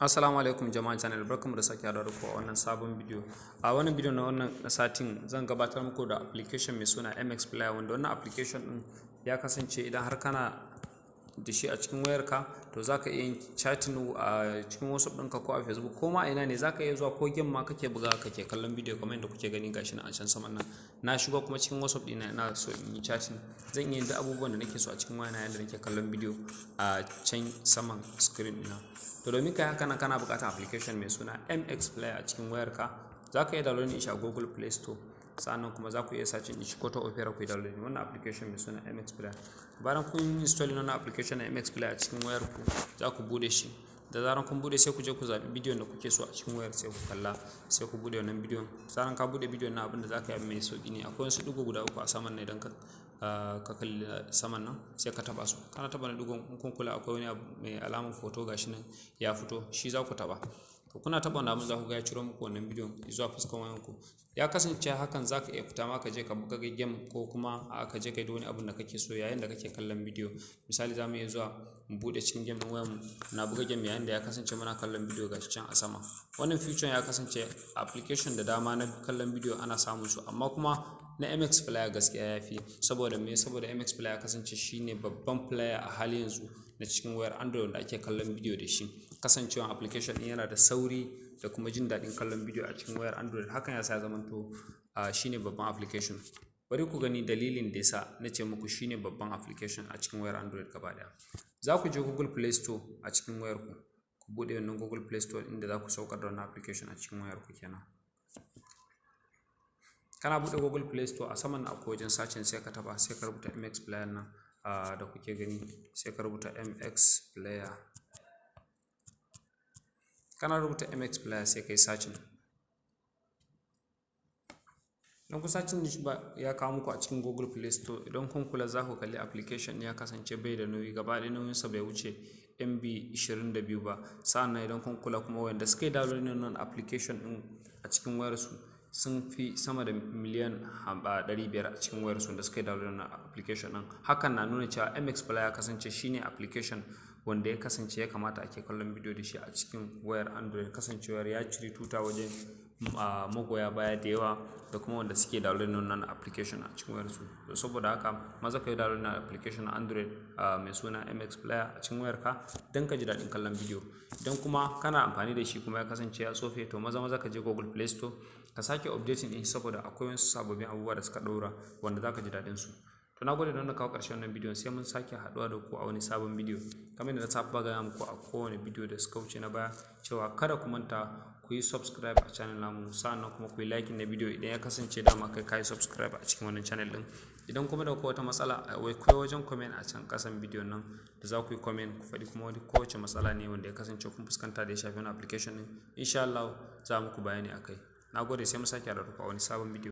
Assalamu alaikum jama'a channel, barkanmu da sake haɗuwa da ku a wannan sabon bidiyo. A wannan bidiyo na wannan satin, zan gabatar muku da application mai suna MX Player, wanda wannan application ɗin ya kasance idan har kana da shi a cikin wayarka, to za ka iya yin chatting a cikin WhatsApp ɗinka ko a Facebook ko ma ina ne. Za ka iya zuwa ko game ma kake buga kake kallon bidiyo, kamar yadda kuke gani, gashi nan a can saman nan. Na shigo kuma cikin WhatsApp ɗina, ina so in yi chatting. Zan iya yin duk abubuwan da nake so a cikin wayana yadda nake kallon bidiyo a can saman screen ɗina. To, domin kai haka nan, kana buƙatar application mai suna MX Player a cikin wayarka. Za ka iya downloading shi a Google Play Store, sa'annan kuma za ku iya searching shi ko ta Opera ku yi downloading wannan application mai suna MX Player. Bayan kun install wannan application na MX Player a cikin wayarku, za ku bude shi. Da zaran kun bude, sai ku je ku zaɓi bidiyon da kuke so a cikin wayar, sai ku kalla, sai ku bude wannan bidiyon. Zaran ka bude bidiyon nan, abin da za ka yi mai sauƙi ne. Akwai wasu ɗigo guda uku a saman nan. Idan ka kalli saman nan, sai ka taɓa su. Kana taɓa na ɗigon, in kun kula, akwai wani abu mai alamar foto, gashi nan ya fito, shi za ku taɓa. To, kuna taɓa wannan abin, za ku ga ya ciro muku wannan bidiyon zuwa fuskan wayanku. Ya kasance hakan za ka iya fita ma ka je ka buga game, ko kuma a ka je ka yi wani abun da kake so yayin da kake kallon bidiyo. Misali, za mu iya zuwa mu buɗe cikin game ɗin wayanmu na buga game yayin da ya kasance muna kallon bidiyo, gashi can a sama. Wannan feature ya kasance application da dama na kallon bidiyo ana samun su, amma kuma na MX Player gaskiya ya fi. Saboda me? Saboda MX Player ya kasance shine babban player a halin yanzu na cikin wayar Android da ake kallon bidiyo da shi. Kasancewan application ɗin yana da sauri da kuma jin daɗin kallon bidiyo a cikin wayar Android, hakan ya sa ya zamanto shine babban application. Bari ku gani dalilin da yasa na ce muku shine babban application a cikin wayar Android gaba ɗaya. Za ku je Google Play Store a cikin wayarku, ku buɗe wannan Google Play Store inda za ku saukar da wannan application a cikin wayarku kenan. Kana buɗe Google Play Store, a saman akwai wajen searching, sai ka taɓa, sai ka rubuta MX Player nan da kuke gani, sai ka rubuta MX Player. Kana rubuta MX Player, sai kai searching. Idan ku searching shi ba ya kawo muku a cikin Google Play Store, idan kun kula, za ku kalli application ya kasance bai da nauyi gaba ɗaya, nauyinsa bai wuce MB 22 ba. Sa'annan idan kun kula kuma, wanda suka yi downloading wannan application ɗin a cikin wayarsu sun fi sama da miliyan 500 a cikin wayarsu da suka yi downloading wannan application ɗin. Hakan na nuna cewa MX Player ya kasance shine application wanda ya kasance ya kamata ake kallon bidiyo da shi a cikin wayar Android, kasancewar ya ciri tuta wajen magoya baya da yawa da kuma wanda suke downloading wannan application a cikin wayarsu. To, saboda haka maza ka yi downloading application Android mai suna MX Player a cikin wayarka don ka ji daɗin kallon bidiyo. Idan kuma kana amfani da shi kuma ya kasance ya tsofe, to maza maza ka je Google Play Store ka sake updating ɗin, saboda akwai wasu sababbin abubuwa da suka ɗora wanda za ka ji daɗin su. To, na gode da wannan kawo ƙarshen wannan bidiyon, sai mun sake haɗuwa da ku a wani sabon bidiyo. Kamar yadda na saba gaya muku a kowane bidiyo da suka wuce na baya cewa kada ku manta ku yi subscribe a channel namu, sa'annan kuma ku yi like na bidiyo idan ya kasance dama kai ka yi subscribe a cikin wannan channel ɗin. Idan kuma da wata matsala, akwai wajen comment a can ƙasan bidiyon nan da za ku yi comment, ku faɗi kuma wani kowace matsala ne wanda ya kasance kun fuskanta da ya shafi wannan application ɗin. Insha Allah za muku bayani a kai. Na gode, sai mun sake haɗuwa da ku a wani sabon bidiyo.